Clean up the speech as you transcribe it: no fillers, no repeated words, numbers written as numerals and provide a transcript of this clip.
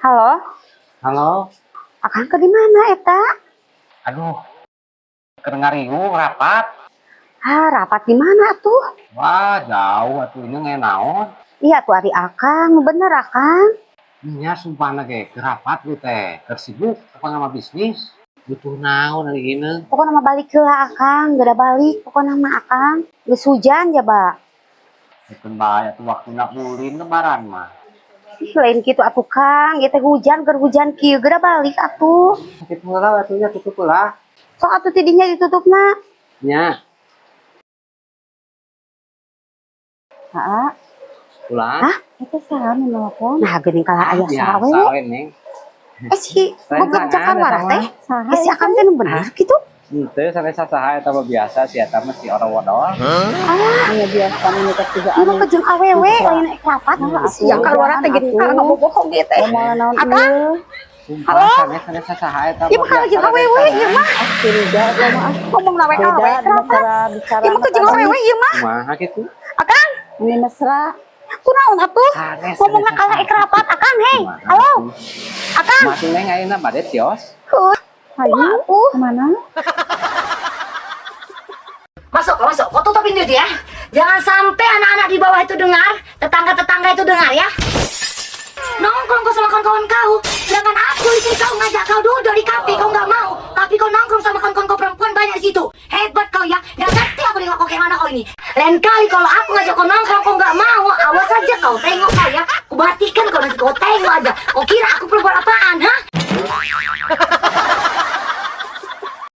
Halo, Halo. Akang ke di mana eta? Aduh. Keur ngariung rapat. Ah, rapat di mana tuh? Wah, jauh atuh, ini nggak naon. Iya tuh, ari Akang, bener Akang. Nya, sumpah na ge keur rapat ge teh. Keur sibuk apa ngama bisnis. Butuh naon ari ini? Pokoknya mah balik heula Akang, geura balik pokoknya mah Akang. Geus hujan ya, Ba. Keun bae atuh, waktuna ulin lebaran mah. Ih, lain kitu atuh Kang, ieu teh hujan, keur hujan kieu geura balik atuh. Sakit heula atuh nya, tutup heula. Sok atuh tidinya ditutupna. Nya, Aa, ulah. Hah? Itu saha nu nelpon? Nah, geuning kalah aya Ya, saha we. sawe, Neng. Eh, si goblok jakar warah teh. Saha? Eh, si Akang teh nu bener gitu. Henteu, sampai sasaha, eta mah biasa sih, eta mah si orang wadol. Nya biasa menikah juga. Ieu mah jeung awewe lain ek rapat. Si jakar warah teh geuning kalah ngabobohong ieu teh. Ngomong naon Akang? ieu? Sumpah, sanes sanes sasaha eta. Ieu mah kalah jeung awewe ieu mah. Ah, curiga eta mah, ah. Ngomong na we Beda kalah we dina rapat. Cara bicara. Ieu mah jeung awewe ieu mah. Kumaha kitu? Akang, Ini mesra. Kunaon atuh? Sanes. Ngomongna kalah ek rapat Akang, hei. Halo, Akang. Mati Neng, ayeuna bade tios. Heuh, Hayu, atuh. Kemana? Masuk, kau masuk. Kau tutup pintu itu ya. Jangan sampai anak-anak di bawah itu dengar, tetangga-tetangga itu dengar ya. Nongkrong kau sama kawan-kawan kau. Sedangkan aku istri kau ngajak kau duduk di kafe, kau nggak mau. Tapi kau nongkrong sama kawan-kawan kau perempuan banyak di situ. Hebat kau ya. Nggak ngerti aku nengok kau kayak mana kau ini. Lain kali kalau aku ngajak kau nongkrong kau nggak mau, awas aja kau, tengok kau ya. Ku matikan kau nanti, kau tengok aja. Kau kira aku perempuan apaan, hah?